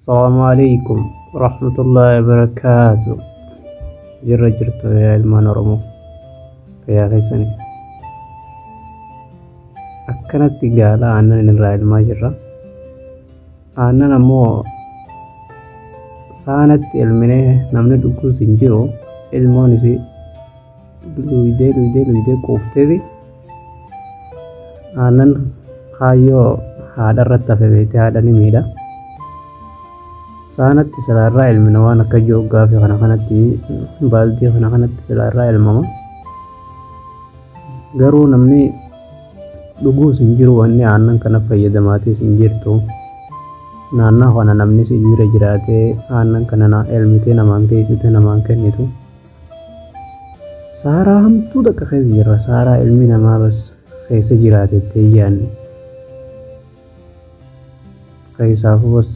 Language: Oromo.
Assalamu alaikum warahmatullahi wabarakatuh. Jirra jirtu yaa ilmaan Oromoo. Fayyaa keessanii. Akkanatti gaala aannan irraa ilmaa jirra. Aannan ammoo saanatti ilminee namni dhuguus hin jiru. Ilmoon isii luydee luydee luydee quufteeti. Aannan kaayyoo haadha irratti hafe beektee haadha ni miidha. Saanatti silaa irraa ilmina waan akka jooggaa fi kana kanatti baaldii kana kanatti silaa irraa ilmama. Garuu namni dhuguus hin jiru, wanni aannan kana fayyadamaatiis hin jirtu. Naannoo kana namni si bira jiraatee aannan kana na elmitee namaan geessite namaan kennitu. Saaraa hamtuu takka keessa jirra. Saaraa ilmi namaa bas keessa jiraatettee yaanne. Keessaafuu bas.